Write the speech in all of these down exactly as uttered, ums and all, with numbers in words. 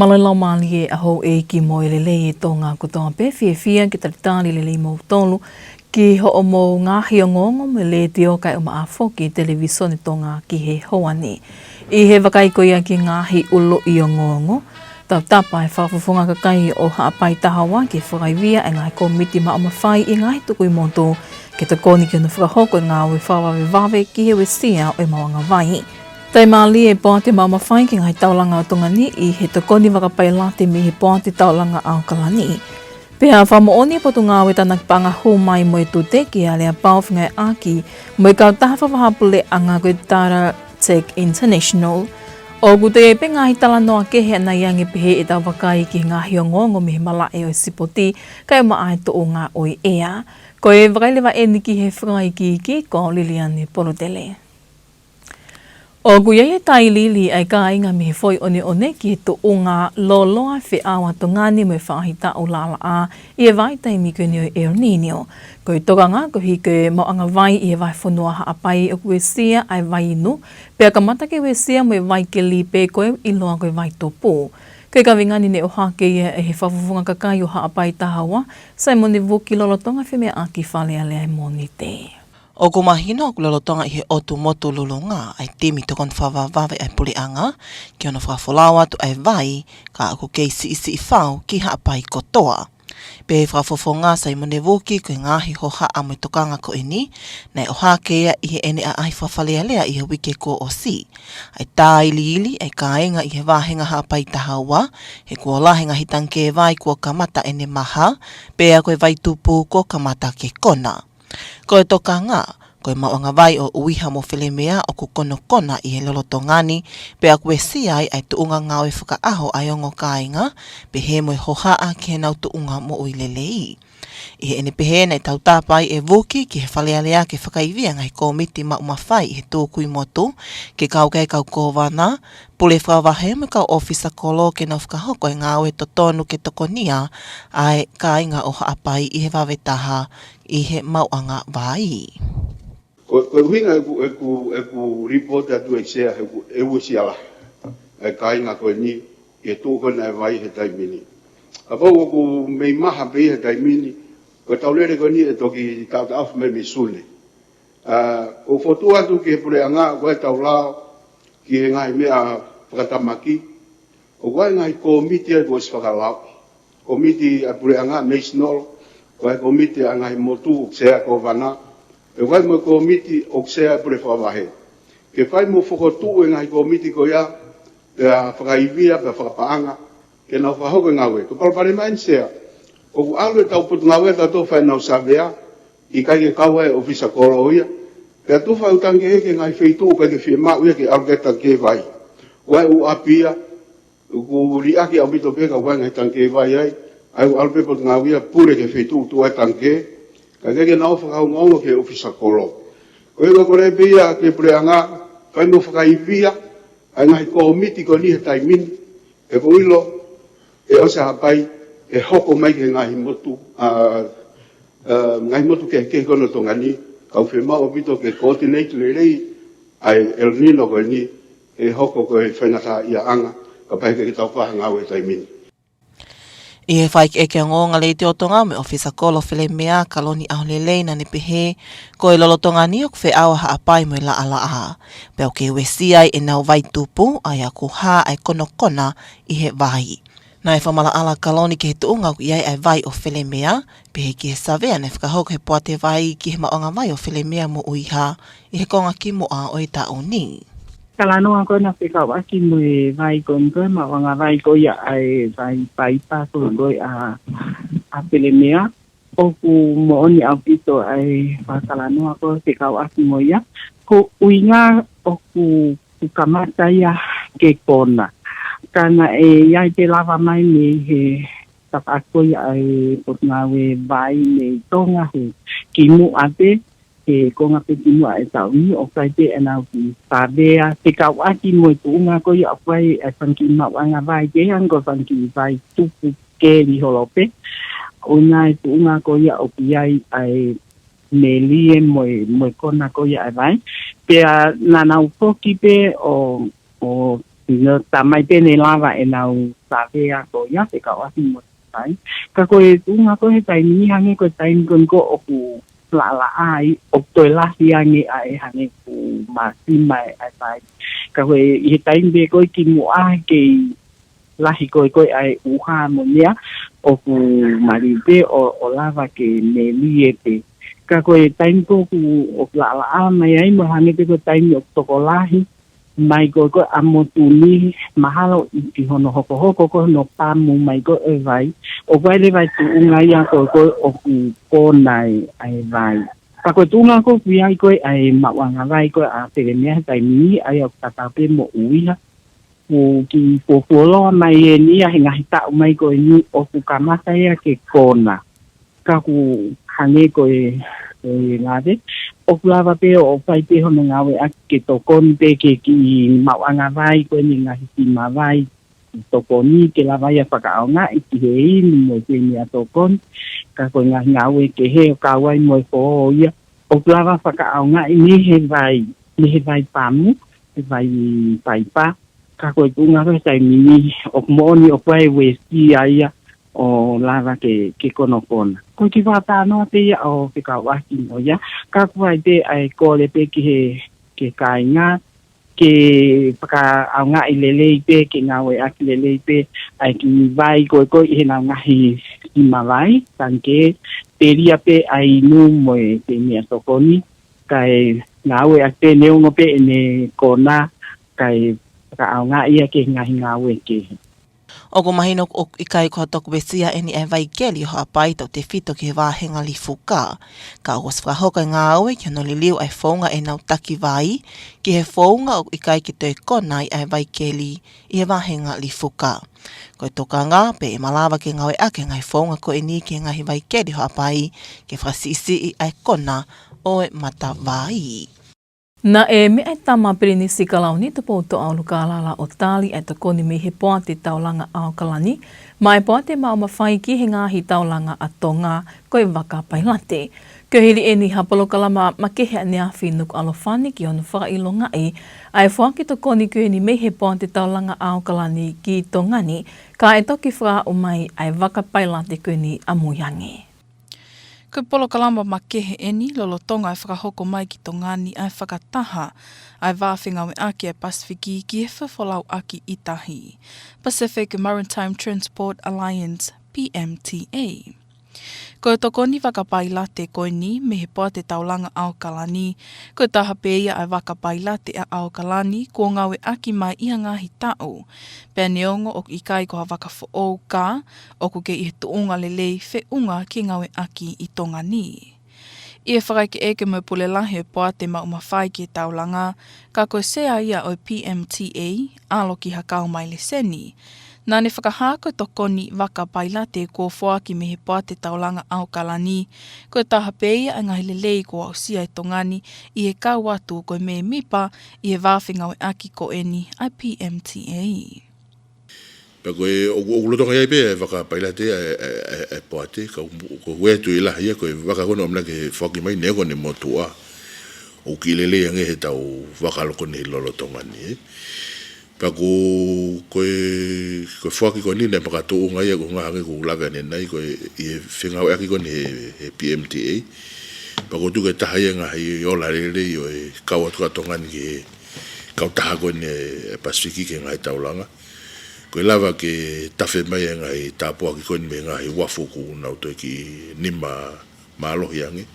Mālō e laumālie ʻa houʻeiki mo e lelei ʻa Tonga kotoa pē, fiefia ke talitali lelei kimoutolu ki hoʻomou ngaahi ongoongo mei he letiō kae ʻumaʻā foki Televisone Tonga ki he ʻaho ni. ʻI he vakai ko ia ki he ngaahi ʻuluʻi ongoongo, tautapa e Fakafofonga Kakai ʻo Haʻapai Taha Ua ke fakaivia e ngaahi kōmiti maʻu mafai ʻi he ngaahi tukuʻi motu ke tokoni ki hono fakahoko e ngāue fakavavevave ki he uesia ʻo e maʻuʻanga vai. Taimālie e poate maʻu mafai ki he ngaahi taulanga ʻo Tonga ni ʻi he tokoni vaka pailate mei he poate taulanga ʻAokalani. Pea fakamoʻoni e Potungāue Tānaki Paʻanga hū mai mo e tute ki he aleapau fengāueʻaki mo e kautaha fakavahaʻa puleʻanga ko e Tata Tech International. ʻOku toe ʻi ai pē ngaahi talanoa kehe ʻanai ange pehē ʻetau vakai ki he ngaahi ongoongo mei he malaʻe ʻo e sipoti kae ʻumaʻā e tuʻunga ʻo e ʻea. Ko e vakai leva eni ki he fakaikiiki, ko Liliane Polutele. ʻOku ʻi ai e tailiili ʻa e kāinga mei he foʻi ʻoneʻone ki he tuʻunga lōloa feʻao ʻa Tonga ni mo e faʻahitaʻu laʻalaʻā ʻi he vahaʻa taimi ko eni ʻo e El Niño. Ko e tokanga koeʻuhi ko e maʻuʻanga vai ʻi he vahefonua Haʻapai ʻoku uesia ʻa e vai inu, pea kamata ke uesia mo e vai keli pe ko e ʻiloa ko e vai tupu. Ko e kaveinga ni ne ʻohake ia ʻe he Fakafofonga Kakai ʻo Haʻapai Taha Ua, Saimone Vuki, lolotonga e femeʻaʻaki Fale Alea ʻi he Mōnite. ʻOku mahino ʻoku lolotonga ʻi he ʻotu motu Lulunga ʻa e timi tokoni fakavavevave ʻa e puleʻanga ki hono fakafolau atu ʻa e vai, ka ʻoku kei siʻisiʻi fau ki Haʻapai kotoa. Pehē ʻe he Fakafofonga Saimone Vuki, ko e ngaahi hohaʻa mo e tokanga ko eni naʻe ʻohake ia ʻi heʻene ʻaʻahi fakafale alea ʻi he uike kuo ʻosi, ʻa e tailiili ʻa e kāinga ʻi he vāhenga Haʻapai Taha Ua, he kuo lahi e ngaahi tangikē vai kuo kamata ʻene maha, pea ko e vai tupu kuo kamata ke kona. Ko e tokanga, ko e maʻuʻanga vai ʻo ʻUiha mo Felemea ʻoku konokona ʻi he lolotonga ni, pea ʻoku uesia ai ʻa e tuʻunga ngāue fakaʻaho ʻa e ongo kāinga, pehē mo e hohaʻa ki heʻenau tuʻunga moʻui lelei. ʻI heʻene pehē, naʻe tautapa ai ʻe Vuki ki he Fale Alea ke fakaivia e ngaahi kōmiti maʻu mafai ʻi he tukuʻi motu, ke kau ki ai e kau kōvana, pule fakavahe mo e kau ʻōfisa kolo ke nau fakahoko e ngāue totonu ke tokonia ʻa e kāinga ʻo Haʻapai ʻi he vave taha ʻi he maʻuʻanga vai. Ko, ko e ʻuhinga ʻeku, ʻeku, ʻeku lipooti atu ʻe Sea, he ʻoku, ʻe uesia lahi ʻa e kāinga ko eni ʻi he tuʻu ko ena ʻa e vai he taimi ni. Kapau ʻoku mei maha pē ia he taimi ni, ko ʻetau lele ko eni ʻe toki taʻotaʻofi mai mei Sune. ʻA, ʻoku fokotuʻu atu ki he puleʻanga, ko ʻetau lao ki he ngaahi meʻa fakatamaki, ʻoku ʻi ai e ngaahi kōmiti ia kuo ʻosi fakalao. Kōmiti ʻa e puleʻanga, Mason Hall, ko e kōmiti ʻa e ngaahi motu ʻoku Sea e kōvana, pea ʻoku ʻi ai mo e kōmiti ʻoku Sea e pule fakavahe. Ke fai mo fokotuʻu e ngaahi kōmiti ko ia, pea fakaivia, pea fakapaʻanga, ke nau fakahoko e ngāue. Ko e palopalema eni Sea, ʻoku ʻalu ʻetau potungāue ʻatautolu ʻo fai ʻenau savea, ʻikai ke kau ai e ʻōfisa kolo ia. Pea tufa e ʻū tangikē ki he ngaahi feituʻu ʻoku ʻikai ke fiemaʻu ia ke ʻalu ki ai e tangikē vai. ʻOku ʻi ai e ʻū ʻapi ia ʻoku liʻaki ʻaupito pē ka ʻoku ʻi ai e ngaahi tangikē vai ai, ʻa ia ʻoku ʻalu pē e potungāue ia ʻo pule ki he feituʻu ʻoku tuʻu ai e tangikē, kae ʻikai ke nau fakaongoongo ki he ʻōfisa kolo. Ko ia ʻoku ou kole pē ia ki he puleʻanga, fai mo fakaivia ʻa e ngaahi kōmiti ko eni he taimi ni, he ʻoku ou ʻilo ʻe ʻosi ʻa Haʻapai ʻe hoko mai ki he ngaahi motu, ʻa, ʻa, ngaahi motu kehekehe ko ena ʻo Tonga ni, ka ʻoku fiemaʻu ʻaupito ke coordinate lelei ʻa e El Niño ko eni, ʻe hoko ko e faingataʻaʻiaʻanga, kapau he ʻikai ke tau fai ha ngāue he taimi ni. ʻI he fakaʻekeʻeke ongoongo ʻa e Letiō Tonga mo e ʻōfisa kolo ʻo Felemea, Kaloni ʻAholelei, naʻa ne pehē, ko e lolotonga ni ʻoku feʻao ʻa Haʻapai mo e laʻalaʻā, pea ʻoku kei uesia ai ʻenau vai tupu, ʻa ia ʻoku hā ʻa e konokona ʻi he vai. Naʻe fakamaʻalaʻala ʻa Kaloni ki he tuʻunga ʻoku ʻi ai ʻa e vai ʻo Felemea, pehē ki he savea naʻe fakahoko ʻe he poate vai ki he maʻuʻanga vai ʻo Felemea mo ʻUiha ʻi he konga kimuʻa ʻo e taʻu ni. Talanoa ko ena fekauʻaki mo e vai ko eni ko e maʻuʻanga vai ko ia ʻa e vai paipa ko ē ko ē ʻa, ʻa Felemea. ʻOku moʻoni ʻaupito ʻa e fakatalanoa ko ē fekauʻaki mo ia. Ko e ʻuhinga ʻoku, ʻoku kamata ia ke kona. Ka naʻe ʻi ai pē lava mai mei he tafaʻaki ko ia ʻa e Potungāue Vai mei Tonga he kimuʻa pē, he konga pē kimuʻa ʻo e taʻu ni, ʻoku ʻi ai pē ʻenau kiʻi savea fekauʻaki mo e tuʻunga ko ia ʻoku ʻi ai e fanga kiʻi maʻuʻanga vai kehe, hangē ko e fanga kiʻi vai tupu keli holo pē. ʻUhinga e tuʻunga ko ia ʻoku ʻi ai ʻa e melie mo e, mo e kona ko ia ʻa e vai. Pea naʻa nau foki pē ʻo, ʻo No, tā mai pē ne lava ʻenau savea ko ia, fekauʻaki mo e vai. Ka ko e tuʻunga ko ē he taimi ni, hangē ko e taimi ko eni ko ē ʻoku laʻalaʻā ai, ʻoku toe lahi ange ʻa e hangē ʻoku māsima ʻa e vai. Ka ko e ʻi he taimi pē ko ē kimuʻa kei lahi ko ē ko ē ʻa e ʻuha mo e meʻa, ʻoku maliu pē ʻo, ʻo lava ke melie pē. Ka ko e taimi ko ē ʻoku, ʻoku laʻalaʻā mai ai mo hangē pē ko e taimi ʻoku tokolahi mai ko ē ko ē ʻa motu ni, mahalo ʻi, ʻi hono hokohoko ko ē hono pamu mai ko ē e vai, ʻoku ʻi ai leva e tuʻunga ia ko ē ko ē ʻoku kona ai ʻa e vai. Ka ko e tuʻunga ko ē ʻoku ʻi ai ko ē ʻa e maʻuʻanga vai ko ē ʻa Pelemia he taimi ni, ʻa ia ʻoku tatau pē mo ʻUiha, ʻoku kiʻi fuofuoloa mai eni ia he ngaahi taʻu mai ko eni ʻoku kamata ia ke kona. Ka ʻoku hangē ko e, ko e lave, ʻoku lava pē ʻo fai pē hono ngāueʻaki ke tokoni pē ki he kiʻi maʻuʻanga vai ko eni, ngaahi sima vai, tokoni ke lava ia fakaʻaongaʻi ki he inu mo e tēmea tokoni. Ka ko e ngaahi ngāue kehe ʻo kau ai mo e foʻou ia, ʻoku lava fakaʻaongaʻi mei he vai, mei he vai pamu, he vai paipa. Ka ko e tuʻunga ko ē he taimi ni, ʻoku moʻoni ʻoku ʻi ai e uesia ia ʻo lava ke, ke konokona. Ko e kiʻi fakatalanoa pē ia ʻo fekauʻaki mo ia, ka ʻoku ʻi ai pē ʻa e kole pē ki he, ki he kāinga, ke fakaʻaongaʻi lelei pē, ke ngāueʻaki lelei pē ʻa e kiʻi vai ko ē ko ē ʻi heʻenau ngaahi sima vai, tangikē, telia pē ʻa e inu mo e tēmea tokoni, kae ngāueʻaki pē neongo pē ʻene kona, kae fakaʻaongaʻi ia ki he ngaahi ngāue kehe. ʻOku mahino ʻoku ʻikai ko ha toku vesia eni ʻa e vai keli ʻo Haʻapai tautefito ki he vāhenga lifuka. Ka ʻoku ʻosi fakahoko e ngāue ki hono liliu ʻa e founga ʻenau taki vai, ki he founga ʻoku ʻikai ke toe kona ai ʻa e vai keli ʻi he vāhenga lifuka. Ko e tokanga pē ʻe malava ke ngāueʻaki e ngaahi founga ko eni ki he ngaahi vai keli ʻo Haʻapai ke fakasiʻisiʻi ʻa e kona ʻo e matavai. Naʻe meʻa e Tama Pilinisi Kalauni Tupoutoʻa ʻUlukalala ʻo tali ʻa e tokoni mei he Poate Taulanga ʻAokalani maʻa e Poate Maʻu Mafai ki he Ngaahi Taulanga ʻa Tonga, ko e Vaka Pailate. Ko e hili eni ha polokalama makehe ʻaneafi Nukuʻalofa ni ki hono fakaʻilongaʻi ʻa e foaki tokoni ko eni mei he Poate Taulanga ʻAokalani ki Tonga ni, ka e toki fakaaʻu mai ʻa e Vaka Pailate ko eni ʻamui ange. Ko e polokalama makehe eni lolotonga e fakahoko mai ki Tonga ni ʻa e fakataha ʻa e vā fengāueʻaki ʻa e Pasifiki ki he fefolauʻaki ʻi tahi, Pacific Maritime Transport Alliance, P M T A. Ko e tokoni vaka pailate ko eni mei he Poate Taulanga ʻAokalani, ko e taha pē ia ʻa e vaka pailate ʻa ʻAokalani kuo ngāueʻaki mai ʻi ha ngaahi taʻu. Pea neongo ʻoku ʻikai ko ha vaka foʻou, ka ʻoku kei ʻi he tuʻunga lelei feʻunga ke ngāueʻaki ʻi Tonga ni. ʻI he fakaʻekeʻeke mo e Pule Lahi ʻo e Poate Maʻu Mafai ki he Taulanga, ka ko e sea ia ʻo e P M T A, ʻAlo Kihakau Maileseni, naʻa ne fakahā ko e tokoni vaka pailate kuo foaki mei he Poate Taulanga ʻAokalani, ko e taha pē ia ʻa e ngaahi lelei kuo aʻusia ʻe Tonga ni ʻi he kau atu ko e mēmipa ʻi he vā fengāueʻaki ko eni ʻa e P M T A. Pea ko e, ʻoku, ʻoku lolotonga ʻi ai pē ʻa e vaka pailate ʻa e, ʻa e, ʻa e, ʻa e Poate, ka ʻoku, ʻoku ʻi ai e tui lahi ia ko e vaka ko eni ʻoku ʻamanaki ke foaki mai neongo ʻene motuʻa, ʻoku kiʻi lelei ange he tau vaka loko ni lolotonga ni, ē. Pea ko, ko e, ko e foaki ko eni naʻe makatuʻunga ia ko e ngaahi ange ʻoku lave ʻanenai ko e, ʻi he fengāueʻaki ko eni he, he P M T A. Pea ʻoku ou tui ko e taha ia e ngaahi ola lelei ʻo e kau atu ʻa Tonga ni ki he kautaha ko eni ʻa e Pasifiki ki he Ngaahi Taulanga. Ko e lava ke tafe mai e ngaahi tāpuaki ko eni mei he ngaahi uafu ʻoku nau toe kiʻi nima mālohi ange.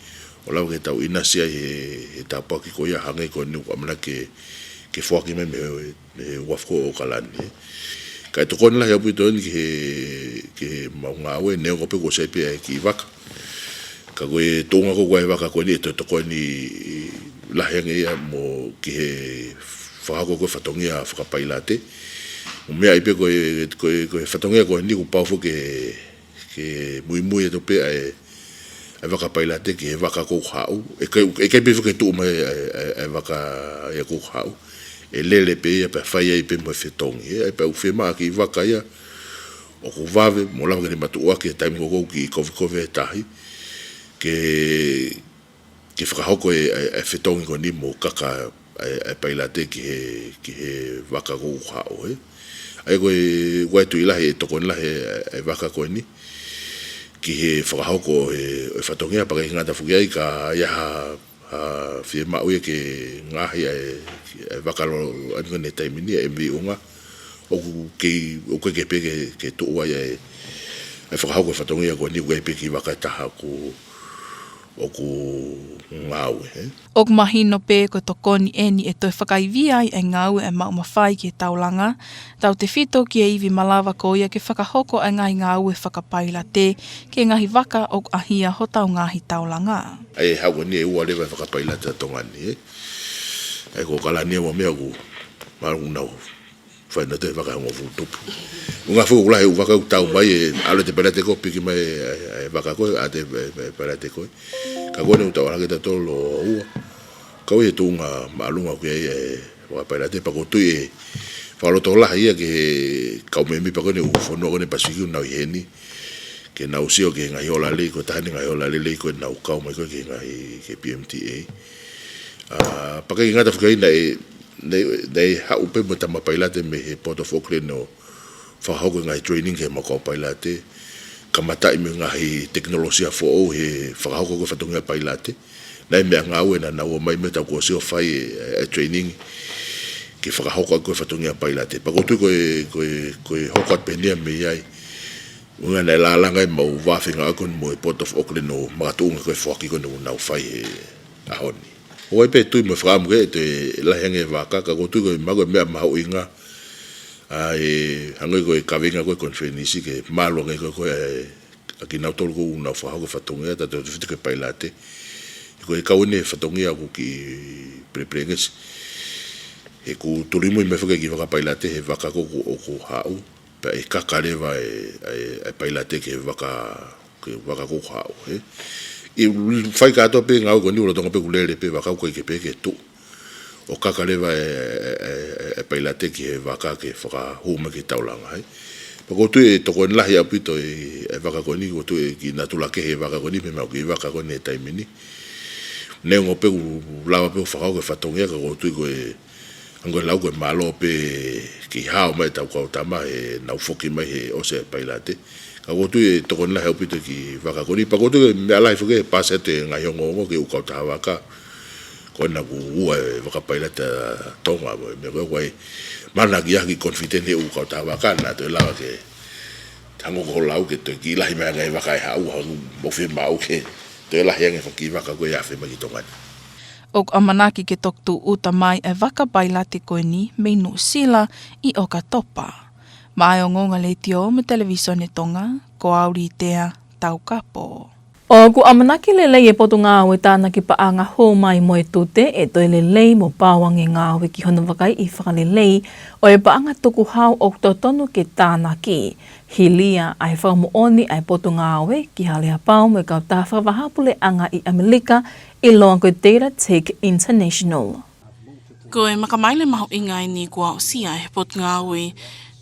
ʻO lava ke tau ʻinasi ai he, he tāpuaki ko ia hangē ko eni ʻoku ʻamanaki ke, ke foaki mai mei he, he uafu ko ē ʻo ʻAokalani, ē. Ka ʻe tokoni lahi ʻaupito eni ki he, ki he maʻu ngāue, neongo pē kuo ʻosi ʻi ai pē ʻa e kiʻi vaka. Ka ko e tuʻunga ko ē ʻa e vaka ko eni ʻe toe tokoni lahi ange ia mo ki he fakahoko ko ē fatongia fakapailate. Mo e meʻa ai pē ko e, ko e, ko e fatongia ko eni kuo pau foki ke, ke muimui atu pē ʻa e, ʻa e vaka pailate ki he vaka ʻoku haʻu. ʻE ʻikai, ʻe ʻikai pē foki ke tuʻu mai ʻa e, ʻa e, ʻa e vaka ia ʻoku haʻu. ʻE lele pē ia pea fai ai pē mo e fetongi. ʻE, ʻa ia pea ʻoku fiemaʻu e kiʻi vaka ia ʻoku vave, mo lava ke ne matuʻuaki he taimi ko ē ʻoku kiʻi kovekove e tahi, ke, ke fakahoko e, e, e fetongi ko eni mo kaka ʻa e, ʻa e pailate ki he, ki he vaka ko ē ʻoku haʻu, ē. ʻA ia ko e, ʻoku ʻi ai e tui lahi, e tokoni lahi ʻa e, ʻa e vaka ko eni ki he fakahoko ʻo e, ʻo e fatongia, pea ʻikai ngata foki ai ka ʻi ai ha, ha fiemaʻu ia ke ngaohi ʻa e, ʻa e vaka lolotonga ʻi he taimi ni, ʻa e M V ʻUNGA, ʻoku kei, ʻoku ʻikai ke pehē ke, ke tuʻu ai ʻa e, ʻa e fakahoko ʻo e fatongia ko eni, ʻoku ʻi ai pē kiʻi vaka ʻe taha ʻoku, ʻoku ngāue, ē. ʻOku mahino pē ko e tokoni eni ʻe toe fakaivia ai ʻa e ngāue ʻa e maʻu mafai ki he taulanga, tautefito ki he ivi malava ko ia ke fakahoko ʻa e ngaahi ngāue fakapailate ki he ngaahi vaka ʻoku ʻahia hotau ngaahi taulanga. ʻA ia ʻe haʻu ko eni ʻe ua leva e vaka pailate ʻa Tonga ni, ē. ʻA ia ko Kalani ʻa e ua meʻa ʻoku mālō ʻoku nau fai ʻenau toe vaka hongofulu tupu. ʻUhinga foki ʻoku lahi e ʻū vaka ʻoku tau mai, ē, ʻalu atu e pailate ko ē, piki mai e, e, e vaka ko ē, ʻa e, e, e pailate ko ē. Ka ko eni ʻoku tau ʻalu hake tautolu ʻo ua. Kau ʻi he tuʻunga māʻolunga ʻoku ʻi ai e vaka pailate, pea ʻoku ou tui ʻe fakalotolahi ia ki he kau mēmipa ko eni ʻo e fonua ko eni Pasifiki ʻoku nau ʻi heni, ke nau sio ki he ngaahi ola lelei, ko e taha eni e ngaahi ola lelei ko ē ʻenau kau mai ko ē ki he ngaahi, ki he P M T A. ʻA, pea ʻikai ngata foki ai, naʻe, naʻe, naʻe haʻu pē mo e tama pailate mei he Port of Auckland ʻo fakahoko e ngaahi training ki heʻemau kau pailate, kamataʻi mei he ngaahi tekinolosia foʻou he fakahoko ko ē e fatongia pailate. Naʻe meʻangāue naʻa nau ō mai mei he taʻu kuo ʻosi ʻo fai e, e, e training ke fakahoko ko ē e fatongia pailate. Pea ʻoku ou tui ko e, ko e, ko e hoko atu pē eni ia mei ai, ʻuhinga naʻe lālanga ʻemau vā fengāueʻaki ko eni mo e Port of Auckland ʻo makatuʻunga ko ē e foaki ko eni ʻoku nau fai he ʻaho ni. ʻOku ʻi ai pē tui mo e fakaʻamu ke toe lahi ange e vaka, ka ʻoku ou tui ko e, mahalo ko e meʻa mahuʻinga, ʻa e, hangē ko e kaveinga ko ē e konifelenisi, ke mālō ange ko ē, ko ē, ʻa kinautolu ʻoku nau fakahoko e fatongia, tautefito ki he pailate. He ko e kau eni e fatongia ʻoku kiʻi pelepelengesi. He ʻoku tulimui mai foki e kiʻi vaka pailate he vaka ko ē ʻoku, ʻoku haʻu. Pea ʻe kaka leva e, e, e pailate ki he vaka, ki he vaka ko ē ʻoku haʻu, ē. ʻI he fai kātoa pē e ngāue ko eni, lolotonga pē ʻoku lele pē e vaka, ʻoku ʻikai ke pehē ke tuʻu. ʻO kaka leva e, e, e, e, e pailate ki he vaka ke fakahū mai ki he taulanga, ē. Pea ʻoku ou tui ʻe tokoni lahi ʻaupito e, e vaka ko eni, ʻoku ou tui ʻe kiʻi natula kehe e vaka ko eni mei heʻemau kiʻi vaka ko eni he taimi ni. Neongo pē ʻoku lava pē ʻo fakahoko e fatongia, ka ʻoku ou tui ko e, hangē ko e lau ko ē, mālō pē ke hao mai ʻetau kau tama heʻenau foki mai he ʻosi e pailate. Ka ʻoku ou tui ʻe tokoni lahi ʻaupito e kiʻi vaka ko eni, pea ʻoku ou tui ko e meʻa lahi foki e paasi atu e ngaahi ongoongo ki he ʻū kautaha vaka. Ko ena ʻoku ua e vaka pailate ʻa Tonga, mo e meʻa ko ē, ko e manaki ʻaki confident he ʻū kautaha vaka naʻa toe lava ke, hangē ko hoʻo lau, ke toe kiʻi lahi mai ange e vaka ʻe haʻu, hangē ʻoku mou fiemaʻu ke toe lahi ange e fanga kiʻi vaka ko ē ʻe afe mai ki Tonga ni. ʻOku ʻamanaki ke toki tūʻuta mai e vaka pailate ko eni mei Nuʻusila ʻi ʻOkatopa. Maʻá e Ongoongo Letiō mo e Televīsone Tonga, ko au Litea Taukapo. ʻOku ʻamanaki lelei e Potungāue Tānaki Paʻanga Hū Mai mo e Tute ʻe toe lelei mo paoange e ngāue ki hono vakaiʻi fakalelei ʻo e paʻanga tukuhau ʻoku totonu ke tānaki. Hili ia ʻa e fakamoʻoni ʻa e Potungāue ki ha aleapau mo e kautaha fakavahaʻapuleʻanga ʻi ʻAmelika ʻiloa ko e Data Tech International. Ko e makamaile mahuʻinga eni kuo aʻusia ʻe he Potungāue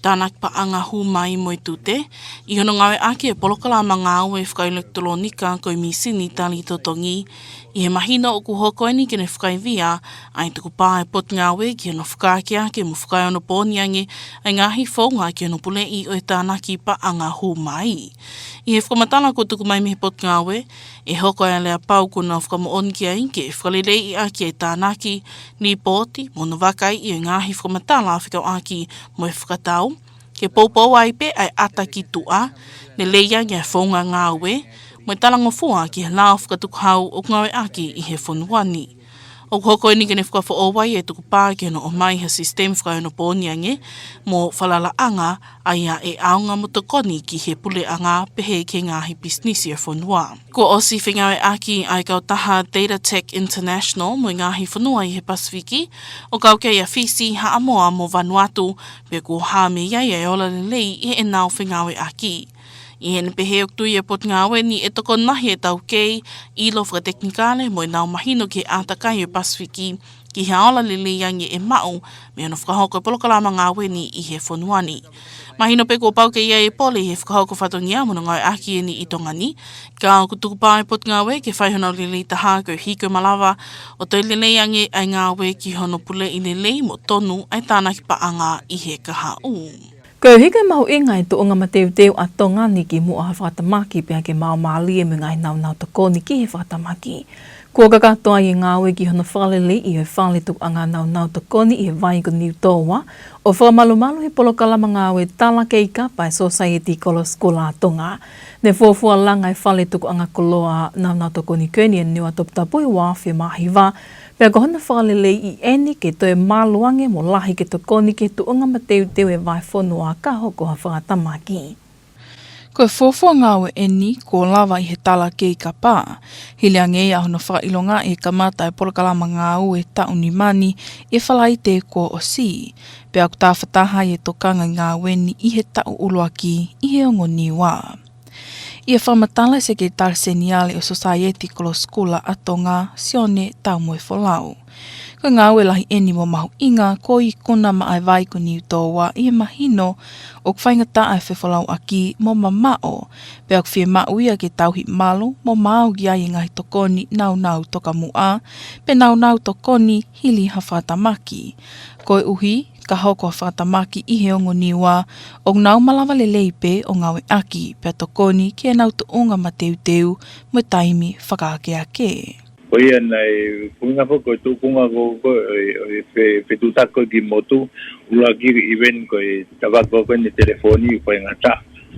Tānaki Paʻanga Hū Mai mo e Tute ʻi hono ngāueʻaki e polokalama ngāue fakaʻilekitulōnika ko e mīsini tali totongi, ʻi he mahino ʻoku hoko eni ke ne fakaivia ʻa e tukupā ʻa e Potungāue ki hono fakaakeake mo fakaeonopooni ange ʻa e ngaahi founga ki hono puleʻi ʻo e tānaki paʻanga hū mai. ʻI he fakamatala kuo tuku mai mei he Potungāue, ʻe hoko ʻa e aleapau kuo nau fakamoʻoni ki ai ke fakaleleiʻi ʻaki e tānaki, lipooti mo hono vakaiʻi e ngaahi fakamatala fekauʻaki mo e fakatau, ke poupou ai pē ʻa e ʻata ki tuʻa, lelei ange ʻa e founga ngāue, mo e talangofua ki he lao fakatukuhau ʻoku ngāueʻaki ʻi he fonua ni. ʻOku hoko eni ke ne fakafoʻou ai e tukupā ki hono ʻomai ha sisitemi fakaeonopooni ange mo falalaʻanga, ʻa ia ʻe ʻaonga mo tokoni ki he puleʻanga pehē ki he ngaahi pisinisi ʻo e fonua. Kuo ʻosi fengāueʻaki ʻa e kautaha Data Tech International mo e ngaahi fonua ʻi he Pasifiki, ʻo kau ki ai ʻa Fisi, Haʻamoa mo Vanuatu, pea kuo hā mei ai e ola lelei ʻi heʻenau fengāueʻaki. ʻI heʻene pehē ʻoku tui ʻe he Potungāue ni ʻe tokoni lahi e taukei, ʻilo fakatekinikale mo ʻenau mahino ki he ʻātakai ʻo e Pasifiki, ki ha ola lelei ange ʻe maʻu mei hono fakahoko e polokalama ngāue ni ʻi he fonua ni. Mahino pē kuo pau ke ʻi ai e pole ʻi he fakahoko fatongia mo hono ngāueʻaki eni ʻi Tonga ni, ka ʻoku tukupā e Potungāue ke fai honau lelei taha koeʻuhi ko e malava ʻo toe lelei ange ʻa e ngāue ki hono puleʻi lelei mo tonu ʻa e tānaki paʻanga ʻi he kahaʻu. Koeʻuhi ko e mahuʻinga e tuʻunga mateuteu ʻa Tonga ni ki muʻa ha fakatamaki pea ke maʻu mālie mo e ngaahi naunau tokoni ki he fakatamaki. Kuo kakato ai e ngāue ki hono fakaleleiʻi ʻo e fale tukuʻanga naunau tokoni ʻi he vai ko Niutōua, ʻo fakamalumalu he polokalama ngāue Tala Kei Kapa ʻa e Sōsaieti Kolo Sikula ʻa Tonga. Ne fuofua langa e fale tukuʻanga koloa naunau tokoni ko eni ʻa Niua Toputapu he uaafe mā hiva, pea ko hono fakaleleiʻi eni ke toe malu ange mo lahi ke tokoni ki he tuʻunga mateuteu e vahefonua ka hoko ha fakatamaki. Ko e fuofua ngāue eni kuo lava ʻi he Tala Kei Kapa, hili ange ia hono fakaʻilongaʻi e kamata e polokalama ngāue taʻu nima ni ʻi he Falaite kuo ʻosi, pea ʻoku tafataha ai e tokanga ngāue ni ʻi he taʻu ʻuluaki ʻi he ongo Niua. ʻI he fakamatala ʻa e Sekelitali Seniale ʻo e Sōsaieti Kolo Sikula ʻa Tonga, Sione Taumoefolau, ko e ngāue lahi eni mo mahuʻinga kuo ikuna maʻa e vai ko Niutōua ʻi he mahino ʻoku faingataʻa e fefolauʻaki mo mamaʻo, pea ʻoku fiemaʻu ia ke tauhi malu mo maau ki ai e ngaahi tokoni naunau tokamuʻa, pe naunau tokoni hili ha fakatamaki. Koeʻuhi, ka hoko ha fakatamaki ʻi he ongo Niua, ʻoku nau malava lelei pē ʻo ngāueʻaki, pea tokoni ki heʻenau tuʻunga mateuteu mo e taimi fakaakeake. Ko ia naʻe, ko e ʻuhinga foki ko e tuʻunga ko, ko, ʻo e, ʻo e fe-, fetuʻutaki ko ē ki motu, ʻuluaki ʻi he event ko e tafaʻaki ko eni e telefoni ʻoku faingataʻa,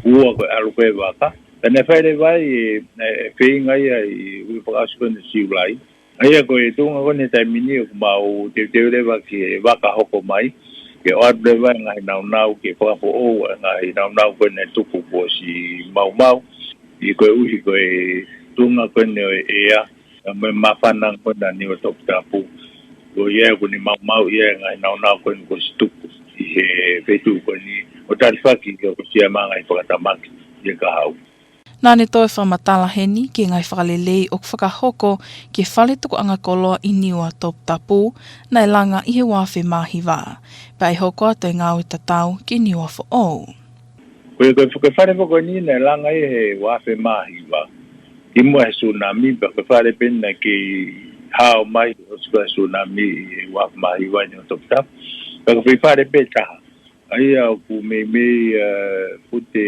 ua ko e ʻalu ko ē e vaka. Pea naʻe fai leva ai e, e feinga ia ʻi he uike fakaʻosi ko eni ʻo Siulai. ʻA ia ko e tuʻunga ko eni he taimi ni ʻoku mau teuteu leva ki he vaka hoko mai, ke ʻoatu leva e ngaahi naunau, ke fakafoʻou e ngaahi naunau ko eni naʻe tupu kuo ʻosi maumau, ʻi he koeʻuhi ko e tuʻunga ko eni ʻo e ʻea, mo e māfana ko ena ʻa Niua Toputapu. Ko ia ʻoku ne maumauʻi e ngaahi naunau ko eni kuo ʻosi tupu ʻi he feituʻu ko eni, ʻo talifaki ke hokosia mai e ngaahi fakatamaki ʻi he kahaʻu. Naʻa ne toe fakamatala heni ki he ngaahi fakalelei ʻoku fakahoko ki he fale tukuʻanga koloa ʻi Niua Toputapu, naʻe langa ʻi he uaafe mā hiva, pea ʻe hoko atu e ngāue tatau ki Niuafoʻou. Ko e, ko e, ko e fale foki ko eni naʻe langa ʻi he uaafe mā hiva, kimuʻa he sunami, pea ko e fale pē naʻe kei hao mai, ʻosi ko e sunami ʻi he uaafe mā hiva ʻi Niua Toputapu. Pea ko e foʻi fale pē taha. ʻA ia ʻoku meimei, ē, fute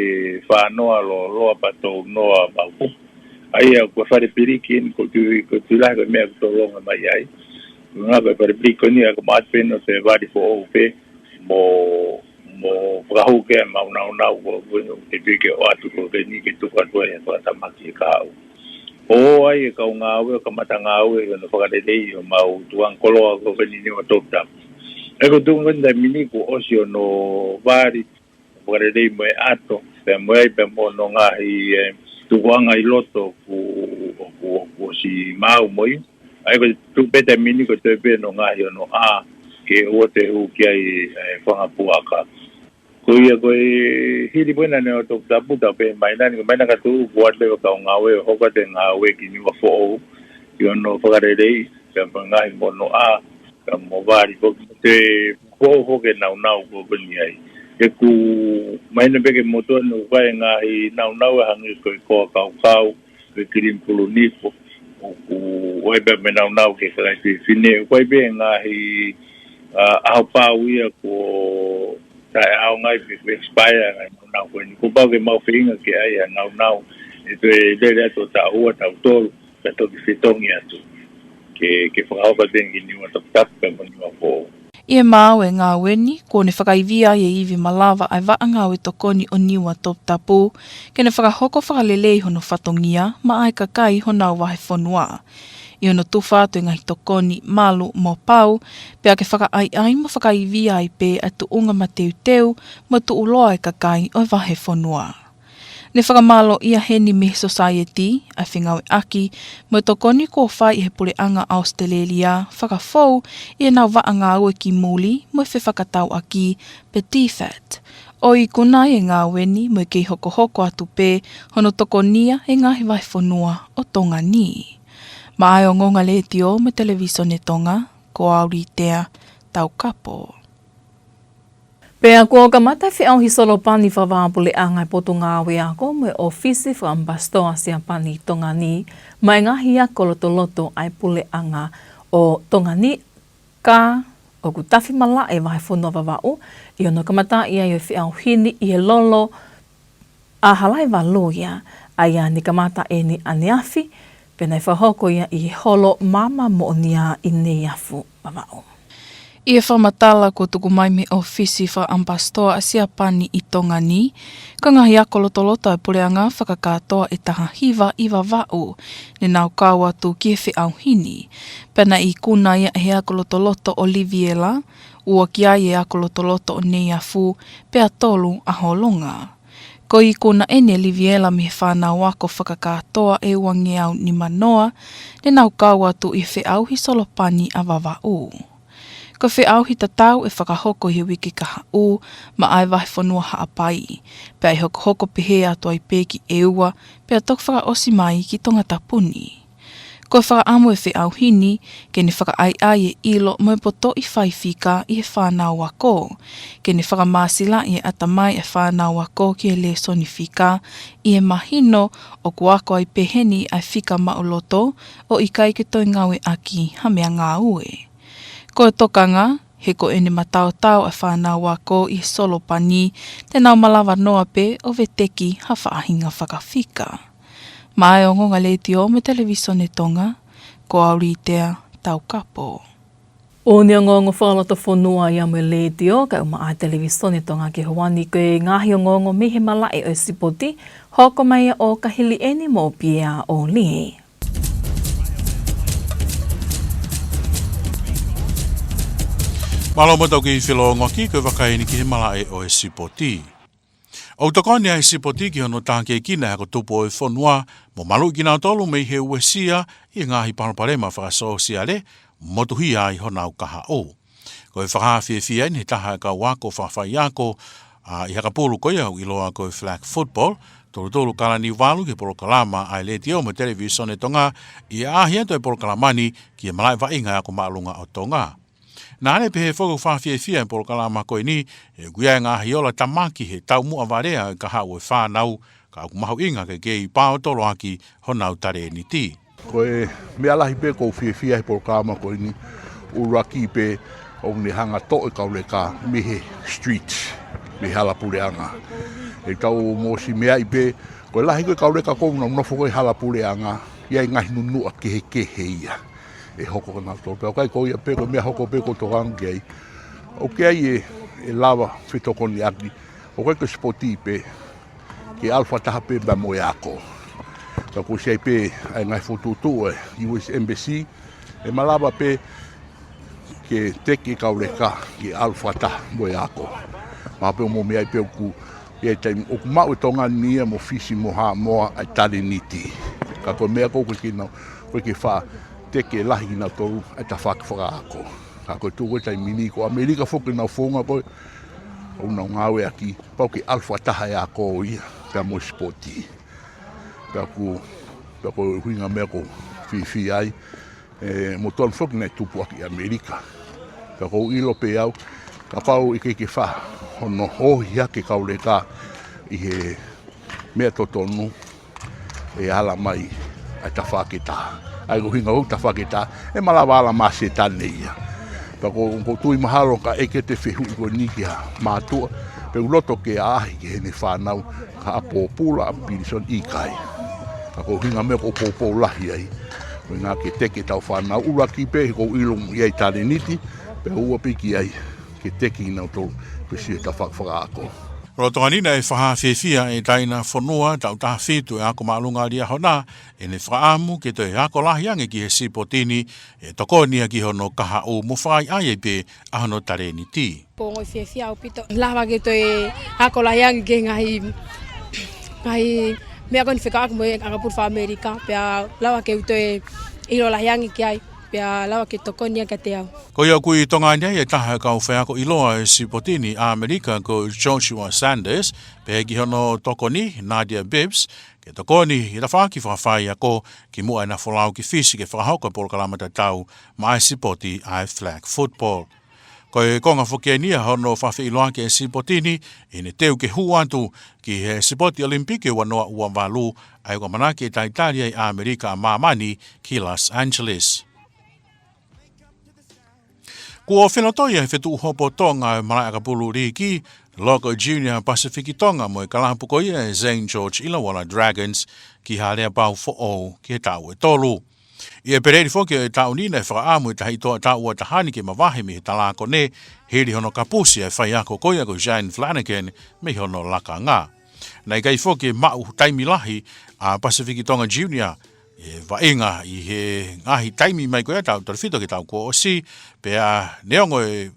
fānoa lōloa pea tounoa maʻuku. ʻA ia ko e fale piliki eni, ʻoku ou tui, ʻoku ou tui lahi ko e meʻa ʻoku tolonga mai ai. Ko e ngaahi fale piliki ko eni ʻoku mau ʻoatu pē ʻo toe vali foʻou pē mo, mo fakahū ki ai ʻemau naunau ko, ko, ʻoku ou tui ke ʻoatu ko eni ke tuku atu ai e fakatamaki he kahaʻu. ʻO ʻai e kau ngāue, kamata ngāue, ʻi hono fakalelei ʻo ʻemau tukuʻanga koloa ko eni ʻi Niua Toputapu. ʻA ia ko e tuʻunga ko eni he taimi ni kuo ʻosi hono vali, fakalelei mo e ʻato, pea mo e ʻai pē mo hono ngaahi, ē, tukuʻanga ʻi loto kuo, kuo, kuo ʻosi maau mo ia. ʻA ia ko e tuʻu pē he taimi ni ko e toe pē hono ngaahi hono ʻā, ke ʻoua toe hū ki ai e fanga puaka. Ko ia ko e hili pē ena ʻa Niua Toputapu, tau pehē mai ena ni, ko e meʻa naʻa ka tuʻu, kuo ʻoatu leva e kau ngāue ʻo hoko atu e ngāue ki Niuafoʻou, ʻi hono fakalelei, pea mo e ngaahi mo hono ʻā, pea mo vali foki, ke foʻou foki e naunau ko eni ai. ʻOku mahino pē ki he motuʻa ni ʻoku ʻi ai e ngaahi naunau ʻe hangē ko e koa kaukau, ko e kilimipulu nifo, ʻoku ʻi ai pē mo e naunau ki he kakai fefine, ʻoku ʻi ai pē ngaahi, ā, ʻaho pau ia kuo taʻeʻaonga ai pe kuo expire e ngaahi naunau ko eni. Kuo pau ke mau feinga ke ʻai ha naunau ʻe toe lele atu ʻo taʻu ua, taʻu tolu, pea toki fetongi atu ke, ke fakahoko atu eni ki Niua Toputapu pea mo Niuafoʻou. ʻI he maau e ngāue ni, kuo ne fakaivia ai e ivi malava ʻa e vaʻa ngāue tokoni ʻo Niua Toputapu, ke ne fakahoko fakalelei hono fatongia maʻa e kakai honau vahefonua, ʻi hono tufa atu e ngaahi tokoni malu mo pau, pea ke fakaʻaiʻai mo fakaivia ai pē ʻa e tuʻunga mateuteu mo tuʻuloa e kakai ʻo e vahefonua. Ne fakamālōʻia heni mei he Sōsaieti ʻa e fengāueʻaki mo e tokoni kuo fai ʻe he Puleʻanga ʻAositelēlia fakafou ʻi heʻenau vaʻa ngāue ki muli mo e fefakatauʻaki pe DFAT, ʻO ikuna e ngāue ni mo e kei hokohoko atu pē hono tokonia e ngaahi vahefonua ʻo Tonga ni. Maʻá e Ongoongo Letiō mo e Televisone Tonga, ko au Litea Taukapo. Pea kuo kamata feʻauhi solopani fakavahaʻapuleʻanga ʻa e Potungāue Ako mo e ʻŌfisi Fakaʻamipasitoa Siapani ʻi Tonga ni maʻá e ngaahi ako lotoloto ʻa e puleʻanga ʻo Tonga ni, ka ʻoku tafi malaʻe e vahefonua Vavaʻu ʻi hono kamataʻi ai ʻo e feʻauhi ni ʻi he lolo ʻa Halaevalu ia, ʻa ia ne kamata ʻeni ʻaneafi, pea naʻe fakahoko ia ʻi he holo Maama Moʻonia ʻi Neiafu, Vavaʻu. ʻI he fakamatala kuo tuku mai mei he ʻŌfisi Fakaʻamipasitoa ʻa Siapani ʻi Tonga ni, ko e ngaahi ako lotoloto ʻa e puleʻanga fakakātoa ʻe taha hiva ʻi Vavaʻu ne nau kau atu ki he feʻauhi ni, pea naʻe ikuna ia ʻe he ako lotoloto ʻo Liviela, ua ki ai e ako lotoloto ʻo Neiafu, pea tolu ʻa Holonga. Ko e ikuna ʻeni ʻe Liviela mei he fānau ako fakakātoa ʻe uangeau nimanoa ne nau kau atu ʻi he feʻauhi solopani ʻa Vavaʻu. Ko e feʻauhi tatau ʻe fakahoko ʻi he uike kahaʻu maʻá e vahefonua Haʻapai, pea ʻe hokohoko pehē atu ai pē ki ʻEua, pea toki fakaʻosi mai ki Tongatapu ni. Ko e fakaʻamu ʻo e feʻauhi ni ke ne fakaʻaiʻai e ʻilo mo e potoʻi faifika ʻi he fānau ako, ke ne fakamāsilaʻi e ʻatamai ʻa e fānau ako ki he lēsoni fika, ʻi he mahino ʻoku ako ai pē heni ʻa e fika maʻuloto ʻo ʻikai ke toe ngāueʻaki ha meʻangāue. Ko e tokanga, he ko ʻene mataotao ʻa e fānau ako ʻi he solopani, te nau malava noa pē ʻo veteki ha faʻahinga fakafika. Maʻá e Ongoongo Letiō mo e Televisone Tonga, ko au Litea Taukapo. ʻOku ne ongoongo fakalotofonua ia mo e letiō kae ʻumaʻā e Televisone Tonga ki he houa ni, ko e ngaahi ongoongo mei he malaʻe ʻo e sipoti, hoko mai ʻo Kahili ʻeni mo Pia ʻOli. Mālō mo tau kei felōngoaki, ko e vakai ʻeni ki he malaʻe ʻo e sipoti. ʻOku tokoni ʻa e sipoti ki hono tākiekina e hako tupu ʻo e fonua, mo maluʻi kinautolu mei he uesia ʻi he ngaahi palopalema fakasōsiale, motuhia ai honau kahaʻu. Ko e fakaafiefia ʻeni ʻe he taha e kau ako fakafaiako, ʻa, ʻi he haka pulu ko ia ʻoku ʻiloa ko e flag football, Tulutulu Kalaniuvalu, ki he polokalama ʻa e Letiō mo e Televisone Tonga, ʻi he ʻaʻahi atu e polokalama ni ki he malaʻe vaʻinga e ako māʻolunga ʻo Tonga. Naʻá ne pehē foki ʻoku fakafiefia e polokalama ko ʻeni, he ʻoku ʻi ai e ngaahi ola tamaki he taumuʻa valea e kahaʻu ʻo e fānau, ka ʻoku mahuʻinga ke kei paotoloaki honau talēniti. Ko e meʻa lahi pē ʻoku ou fiefia he polokalama ko ʻeni, ʻuluaki pē ʻoku ne hanga ʻo toʻo e kau leka mei he street, mei he hala puleʻanga. ʻE tau mōsimea ai pē, ko e lahi ko e kau leka ʻoku nau nofo ko ē he hala puleʻanga, ʻi ai e ngaahi nunuʻa kehekehe ia ʻe hoko kia nautolu. Pea ʻoku ʻikai ko ia pē, ko e meʻa hoko pē ʻoku ou tokanga ki ai, ʻoku ʻi ai e, e lava fetokoniʻaki, ʻoku ʻikai ko e sipoti pē, ke ʻalu fakataha pē mo e ako. Pea ʻoku ʻosi ʻi ai pē ʻa e ngaahi fokotuʻutuʻu ʻa e U S Embassy, ʻe malava pē ke teke e kau leka ke ʻalu fakataha mo e ako. Mahalo pē ʻoku mou meaʻi pē ʻoku ʻi ai e taimi ʻoku maʻu ʻe Tonga ni ia mo Fisi mo Haʻamoa ʻa e talēniti. Ka ko e meʻa ko ē ʻoku ʻikai ke nau, ʻoku ʻikai ke faʻa teke lahi kinautolu ʻa e tafaʻaki fakaako. Ka ko e tuʻu ko ē taimi ni ko ʻAmelika foki ʻenau founga ko ē ʻoku nau ngāueʻaki, pau ke ʻalu fakataha e ako ia pea mo e sipoti. Pea ʻoku, pea ko e ʻuhinga meʻa ʻoku ou fiefia ai, ʻe, mo tonu foki naʻe tupu ʻaki ʻi ʻAmelika. Pea ʻoku ou ʻilo pē au, kapau ʻe ʻikai ke faʻa hono ohi hake e kau leka ʻi he meʻa totonu, ʻe ala mai ʻa e tafaʻaki ʻe taha. ʻA ia ko e ʻuhinga ʻo e tafaʻaki ʻe taha, ʻe malava ala mai ʻa Sētane ia. Pea ʻoku, ʻoku ou tui mahalo ka ʻeke atu e fehuʻi ko ʻeni ki ha mātuʻa, pe ʻoku loto ke ʻaʻahi ki heʻene fānau ha ʻapi pōpula, ʻapi pilīsone, ʻikai. Ka ko e ʻuhinga meʻa ʻoku ou poupou lahi ai, ko e ʻuhinga ke teke ʻetau fānau, ʻuluaki pē he ʻoku ou ʻilo ʻoku ʻi ai e talēniti, pea ua pē ki ai ke teke kinautolu, pea sio he tafaʻaki fakaako. Lolotonga ni naʻe fakafiefia e taina fonua taʻu taha fitu e ako māʻolunga ʻa Liahona, ʻene fakaʻamu ke toe ako lahi ange ki he sipoti ni, ʻe tokoni ia ki hono kahaʻu mo fakaʻaiʻai ai pē ʻa hono talēniti. ʻOku ou ongoʻi fiefia ʻaupito. Lava ke toe ako lahi ange ki he ngaahi, ngaahi meʻa ko ʻeni fekauʻaki mo e ʻakapulu faka-ʻAmelika, pea lava ke u toe ʻilo lahi ange ki ai. pea lava ke tokoni ia kiate au. Ko ia ʻoku ʻi Tonga ni ai e taha e kau faiako ʻiloa ʻi he sipoti ni ʻi ʻAmelika ko Joshua Sanders, pehē ki hono tokoni, Nadia Bibbs, ke tokoni ʻi he tafaʻaki fakafaiako kimuʻa ʻena folau ki Fisi ke fakahoko e polokalama tatau maʻa e sipoti ʻa e flag football. Ko e konga foki eni ia hono fakafeʻiloaki e sipoti ni ʻi heʻene teu ke hū atu ki he sipoti ʻOlimipiki ua noa ua valu, ʻa ia ʻoku ʻamanaki ke talitali ai ʻa ʻAmelika ʻa māmani ki Los Angeles. Kuo felotoi ʻe he fetuʻu hopo Tonga e malaʻe ʻakapulu līki, Loka Junior Pasifiki Tonga mo e kalapu ko ia e Saint George Illawarra Dragons ki ha aleapau foʻou ki he taʻu ʻe tolu. ʻI he Peleʻi foki ʻo e taʻu ni naʻe fakaʻamu e Tahitoʻa Taʻu ua taha ni ke mavahe mei he talākone, hili hono kapusi e faiako ko ia ko Zane Flanagan mei hono lakanga. Naʻe ʻikai foki maʻu taimi lahi ʻa Pasifiki Tonga Junior ʻi he vaʻinga ʻi he ngaahi taimi mai ko ia, taʻu taha fitu ki he taʻu kuo ʻosi, pea neongo e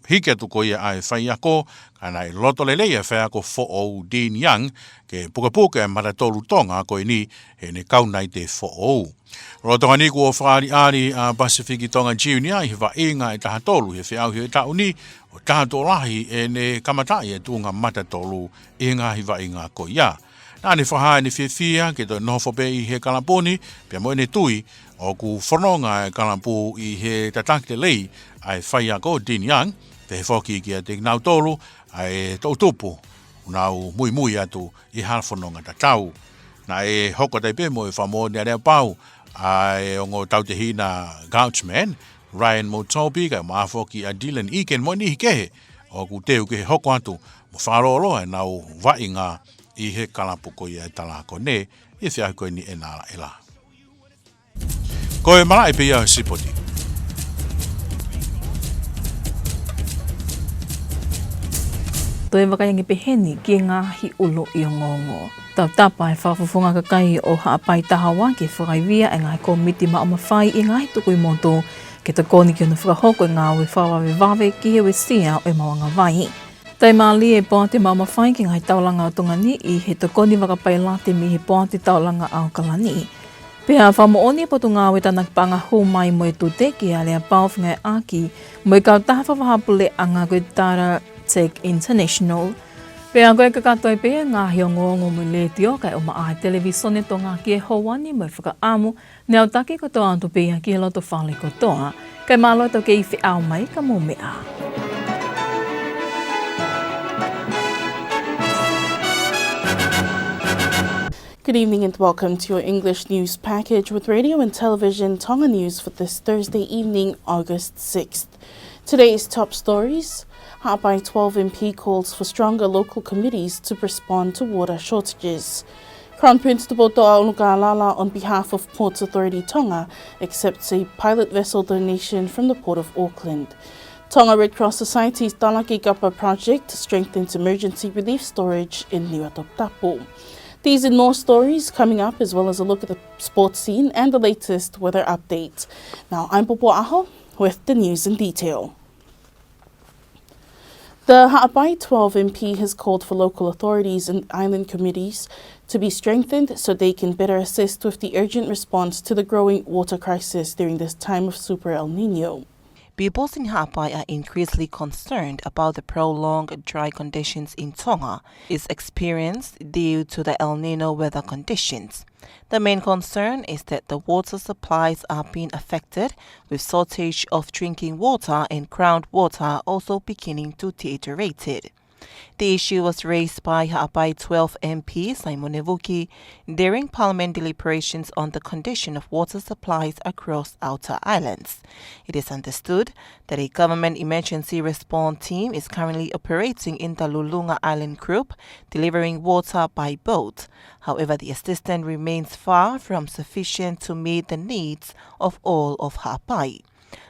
hiki atu ko ia ʻa e faiako, ka naʻe loto lelei e faiako foʻou Dean Young ke pukepuke e matatolu Tonga ko eni heʻene kau naʻe foʻou. Lolotonga ni kuo fakaʻaliʻali ʻa Pasifiki Tonga Junior ʻi he vaʻinga ʻe taha tolu he feʻauhi ʻo e taʻu ni, ʻo taha tokolahi ʻene kamataʻi e tuʻunga matatolu ʻi he ngaahi vaʻinga ko ia. Naʻa ne fakahā ʻene fiefia ke toe nofo pē ʻi he kalapu ni, pea mo ʻene tui ʻoku fononga e kalapu ʻi he tataki lelei ʻa e faiako Dean Young, pehē foki kiate kinautolu ʻa e toʻutupu ʻoku nau muimui atu ʻi ha fononga tatau. Naʻe hoko atu ai pē mo e fakamoʻoni aleapau ʻa e ongo tautehina Gauchman, Ryan Motopi, kae ʻumaʻā foki ʻa Dylan Egan mo e niʻihi kehe ʻoku teu ke hoko atu mo fakalōloa ʻenau vaʻinga ʻi he kalapu ko ia e talākone ʻi he feʻauhi ko eni ʻe nala ela. Ko e malaʻe pē ia ʻo e sipoti. Toe vakai ange pē heni ki he ngaahi ʻuluʻi ongoongo. Tautapa e Fakafofonga Kakai ʻo Haʻapai Taha Ua ke fakaivia e ngaahi kōmiti maʻu mafai ʻi he ngaahi tukui motu ke tokoni ki hono fakahoko e ngāue fakavavevave ki he uesia ʻo e maʻuʻanga vai. Taimi mālie e poate maʻu mafai ki he ngaahi taulanga ʻo Tonga ni ʻi he tokoni vaka pailate mei he poate taulanga ʻAokalani. Pea fakamoʻoni e Potungāue Tānaki Paʻanga hū mai mo e tute ki he aleapau fengāueʻaki mo e kautaha fakavahaʻapuleʻanga ko e Tata Tech International. Pea ko e kakato ai pē ia e ngaahi ongoongo mei he letiō, kae ʻumaʻā e Televīsone Tonga ki he houa ni mo e fakaʻamu, ne autaki kotoa atu pē ia ki he loto fale kotoa. Kae mālō e tau kei feʻao mai ka mou meʻa. Good evening and welcome to your English news package with Radio and Television Tonga News for this Thursday evening, August sixth. Today's top stories: Haʻapai twelve M P calls for stronger local committees to respond to water shortages. Crown Prince Tupoutoʻa ʻUlukalala on behalf of Ports Authority Tonga accepts a pilot vessel donation from the Port of Auckland. Tonga Red Cross Society's Talaki Kapa project strengthens emergency relief storage in Niuatoputapu. These and more stories coming up, as well as a look at the sports scene and the latest weather update. Now, I'm Popo Aho with the news in detail. The Haʻapai twelve M P has called for local authorities and island committees to be strengthened so they can better assist with the urgent response to the growing water crisis during this time of Super El Nino. Pupils in Haʻapai are increasingly concerned about the prolonged dry conditions in Tonga is experienced due to the El Nino weather conditions. The main concern is that the water supplies are being affected, with shortage of drinking water and groundwater also beginning to deteriorate. The issue was raised by Haʻapai twelve M P Simone Vuki during Parliament deliberations on the condition of water supplies across outer islands. It is understood that a government emergency response team is currently operating in the Lulunga Island Group, delivering water by boat. However, the assistance remains far from sufficient to meet the needs of all of Haʻapai.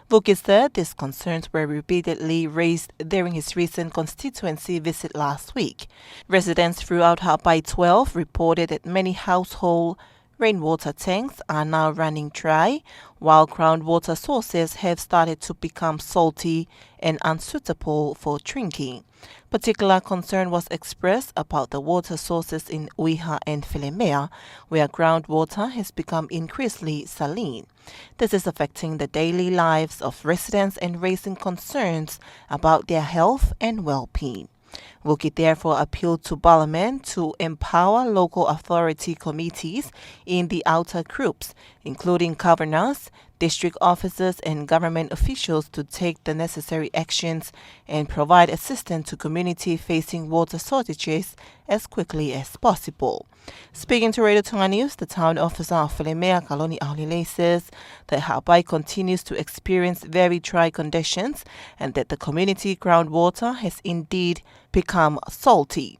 Vuki said these concerns were repeatedly raised during his recent constituency visit last week. Residents throughout Haʻapai twelve reported that many households Rainwater tanks are now running dry, while groundwater sources have started to become salty and unsuitable for drinking. Particular concern was expressed about the water sources in Uiha and Felemea, where groundwater has become increasingly saline. This is affecting the daily lives of residents and raising concerns about their health and well-being. WUCI therefore appealed to Parliament to empower local authority committees in the outer groups, including governors, district officers and government officials, to take the necessary actions and provide assistance to community facing water shortages as quickly as possible. Speaking to Radio Tonga News, the town officer of Felemea, Kaloni ʻAholelei, says that Haʻapai continues to experience very dry conditions and that the community groundwater has indeed become salty.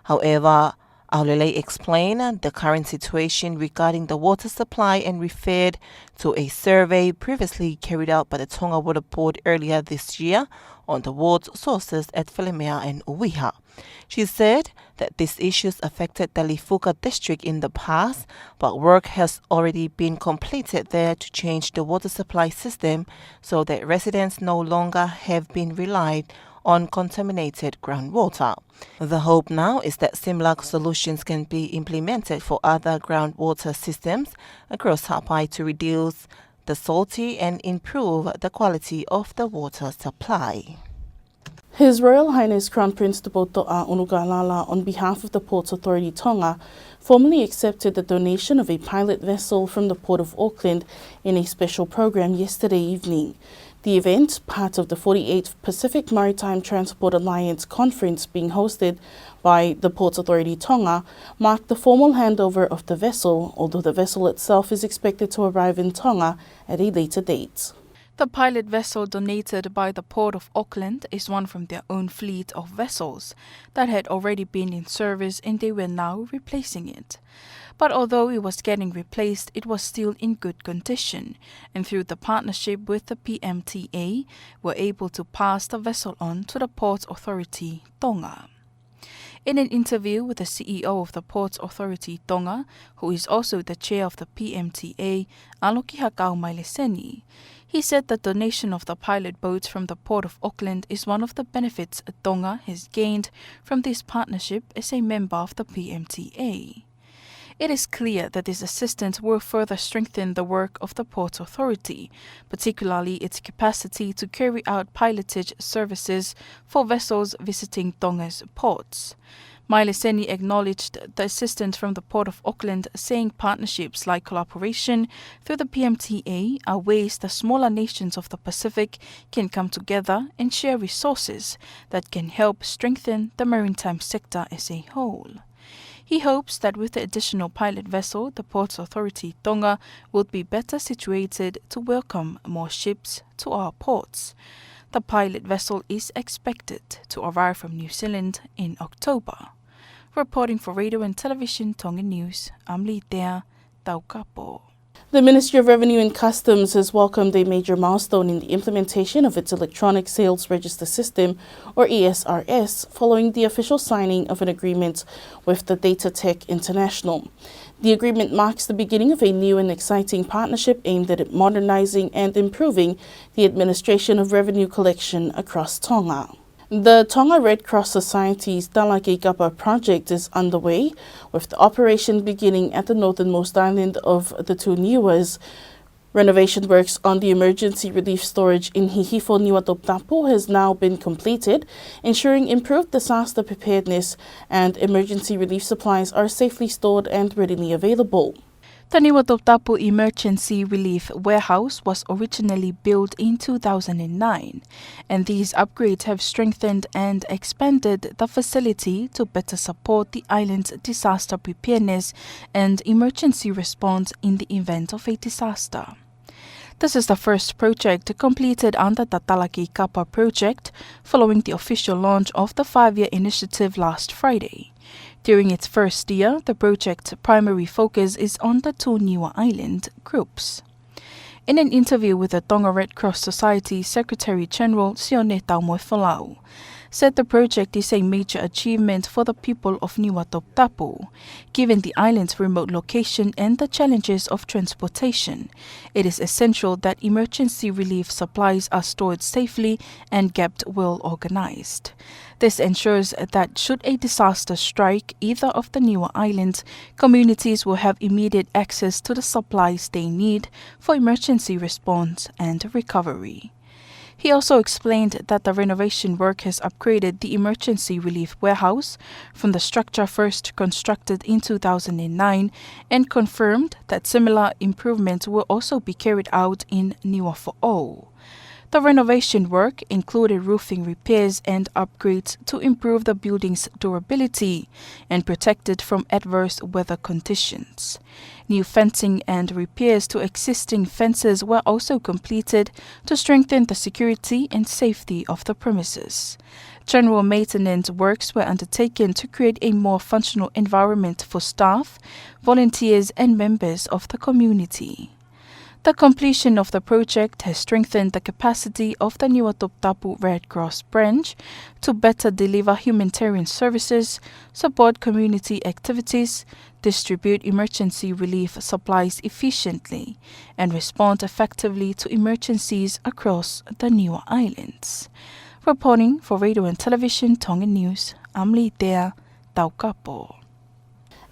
However, ʻAholelei explained the current situation regarding the water supply and referred to a survey previously carried out by the Tonga Water Board earlier this year on the water sources at Felemea and Uiha. She said that these issues affected the Lifuka district in the past, but work has already been completed there to change the water supply system so that residents no longer have been relied on contaminated groundwater. The hope now is that similar solutions can be implemented for other groundwater systems across Haʻapai to reduce the salty and improve the quality of the water supply. His Royal Highness Crown Prince Tupoutoʻa ʻUnukalala, on behalf of the Ports Authority Tonga, formally accepted the donation of a pilot vessel from the Port of Auckland in a special program yesterday evening. The event, part of the forty-eighth Pacific Maritime Transport Alliance Conference being hosted by the Ports Authority Tonga, marked the formal handover of the vessel, although the vessel itself is expected to arrive in Tonga at a later date. The pilot vessel donated by the Port of Auckland is one from their own fleet of vessels that had already been in service and they were now replacing it. But although it was getting replaced, it was still in good condition, and through the partnership with the P M T A, were able to pass the vessel on to the Ports Authority Tonga. In an interview with the C E O of the Ports Authority Tonga, who is also the chair of the P M T A, ʻAloki Hakau Maileseni, he said the donation of the pilot boat from the Port of Auckland is one of the benefits Tonga has gained from this partnership as a member of the P M T A. It is clear that this assistance will further strengthen the work of the Ports Authority, particularly its capacity to carry out pilotage services for vessels visiting Tonga's ports. Maileseni acknowledged the assistance from the Port of Auckland, saying partnerships like collaboration through the P M T A are ways the smaller nations of the Pacific can come together and share resources that can help strengthen the maritime sector as a whole. He hopes that with the additional pilot vessel, the Ports Authority Tonga will be better situated to welcome more ships to our ports. The pilot vessel is expected to arrive from New Zealand in October. Reporting for Radio and Television Tonga News, I'm Litea Taukapo. The Ministry of Revenue and Customs has welcomed a major milestone in the implementation of its electronic sales register system, or E S R S, following the official signing of an agreement with the Data Tech International. The agreement marks the beginning of a new and exciting partnership aimed at modernizing and improving the administration of revenue collection across Tonga. The Tonga Red Cross Society's Talakeikapa project is underway, with the operation beginning at the northernmost island of the Tū Niuas. Renovation works on the emergency relief storage in Hihifo, Niuatoputapu, has now been completed, ensuring improved disaster preparedness and emergency relief supplies are safely stored and readily available. The Niuatoputapu Emergency Relief Warehouse was originally built in two thousand and nine, and these upgrades have strengthened and expanded the facility to better support the island's disaster preparedness and emergency response in the event of a disaster. This is the first project completed under the Talakeikapa project, following the official launch of the five-year initiative last Friday. During its first year, the project's primary focus is on the Tū Niua Island groups. In an interview with the Tonga Red Cross Society Secretary General Sione Taumoefolau, said the project is a major achievement for the people of Niuatoputapu. Given the island's remote location and the challenges of transportation, it is essential that emergency relief supplies are stored safely and kept well organized. This ensures that should a disaster strike either of the Niua Islands, communities will have immediate access to the supplies they need for emergency response and recovery. He also explained that the renovation work has upgraded the emergency relief warehouse from the structure first constructed in two thousand nine and confirmed that similar improvements will also be carried out in Niuafoʻou. The renovation work included roofing repairs and upgrades to improve the building's durability and protect it from adverse weather conditions. New fencing and repairs to existing fences were also completed to strengthen the security and safety of the premises. General maintenance works were undertaken to create a more functional environment for staff, volunteers, and members of the community. The completion of the project has strengthened the capacity of the Niuatoputapu Red Cross Branch to better deliver humanitarian services, support community activities, distribute emergency relief supplies efficiently, and respond effectively to emergencies across the Niua Islands. Reporting for Radio and Television Tonga News, I'm Litea Taukapo.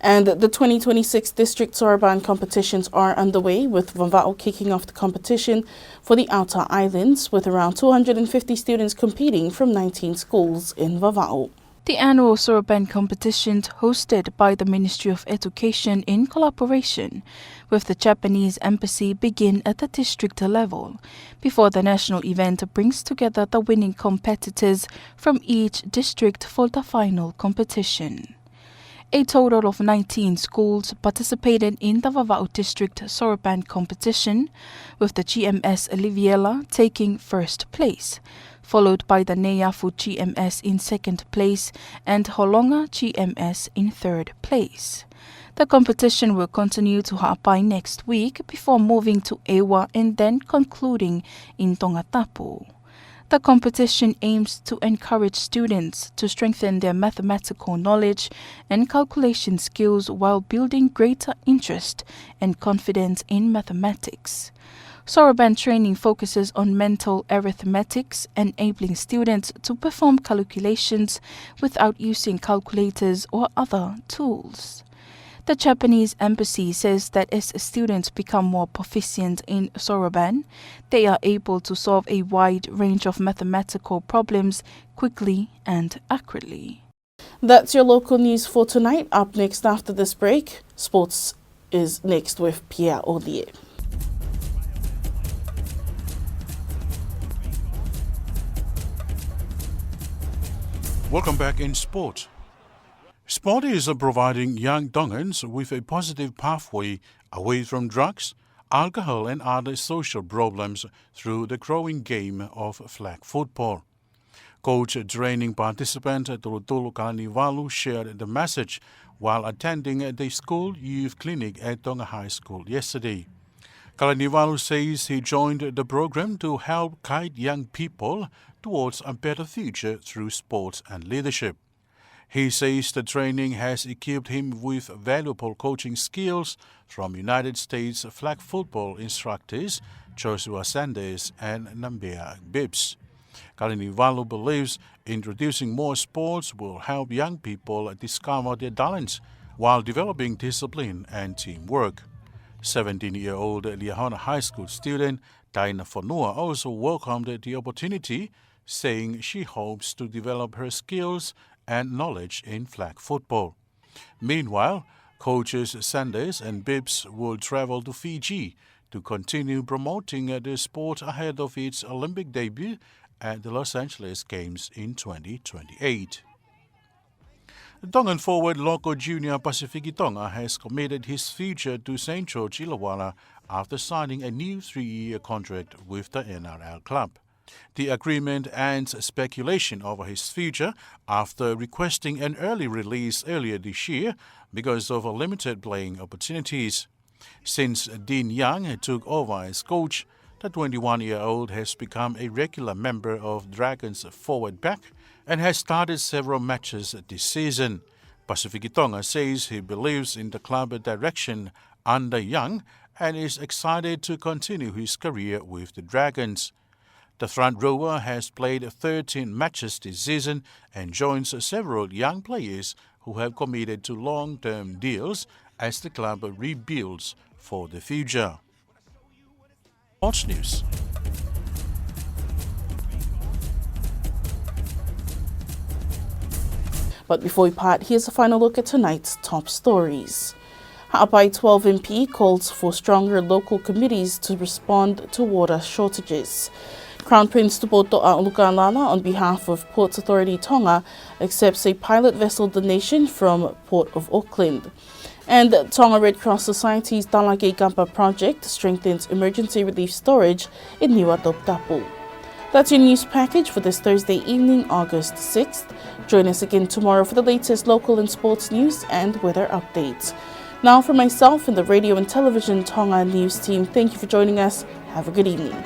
And the twenty twenty-six District Soroban competitions are underway, with Vavaʻu kicking off the competition for the Outer Islands, with around two hundred and fifty students competing from nineteen schools in Vavaʻu. The annual Soroban competitions, hosted by the Ministry of Education in collaboration with the Japanese Embassy, begin at the district level before the national event brings together the winning competitors from each district for the final competition. A total of nineteen schools participated in the Vavaʻu District Soroban competition, with the G M S Liviela taking first place, followed by the Neiafu G M S in second place and Holonga G M S in third place. The competition will continue to Haʻapai next week before moving to ʻEua and then concluding in Tongatapu. The competition aims to encourage students to strengthen their mathematical knowledge and calculation skills while building greater interest and confidence in mathematics. Soroban training focuses on mental arithmetics, enabling students to perform calculations without using calculators or other tools. The Japanese embassy says that as students become more proficient in Soroban, they are able to solve a wide range of mathematical problems quickly and accurately. That's your local news for tonight. Up next after this break, sports is next with Pierre Olie. Welcome back in sport. Sport is providing young Tongans with a positive pathway away from drugs, alcohol, and other social problems through the growing game of flag football. Coach training participant Tulutulu Kalaniuvalu shared the message while attending the school youth clinic at Tonga High School yesterday. Kalaniuvalu says he joined the program to help guide young people towards a better future through sports and leadership. He says the training has equipped him with valuable coaching skills from United States flag football instructors Joshua Sanders and Nambea Bibbs. Kalaniuvalu believes introducing more sports will help young people discover their talents while developing discipline and teamwork. Seventeen-year-old Liahona High School student Taina Fonua also welcomed the opportunity, saying she hopes to develop her skills and knowledge in flag football. Meanwhile, coaches Sanders and Bibbs will travel to Fiji to continue promoting the sport ahead of its Olympic debut at the Los Angeles Games in twenty twenty-eight. Tongan forward Loko Junior Pasifiki Tonga has committed his future to Saint George Illawarra after signing a new three-year contract with the N R L club. The agreement ends speculation over his future after requesting an early release earlier this year because of limited playing opportunities. Since Dean Young took over as coach, The twenty-one-year-old has become a regular member of Dragons forward pack and has started several matches this season. Pasifiki Tonga says he believes in the club direction under Young and is excited to continue his career with the Dragons. The front rower has played thirteen matches this season and joins several young players who have committed to long-term deals as the club rebuilds for the future. Sports News. But before we part, here's a final look at tonight's top stories. Haʻapai twelve M P calls for stronger local committees to respond to water shortages. Crown Prince Tupoutoʻa ʻUlukalala, on behalf of Ports Authority Tonga, accepts a pilot vessel donation from Port of Auckland. And Tonga Red Cross Society's Talake Kapa project strengthens emergency relief storage in Niuatoputapu. That's your news package for this Thursday evening, August sixth. Join us again tomorrow for the latest local and sports news and weather updates. Now, from myself and the Radio and Television Tonga News team, thank you for joining us. Have a good evening.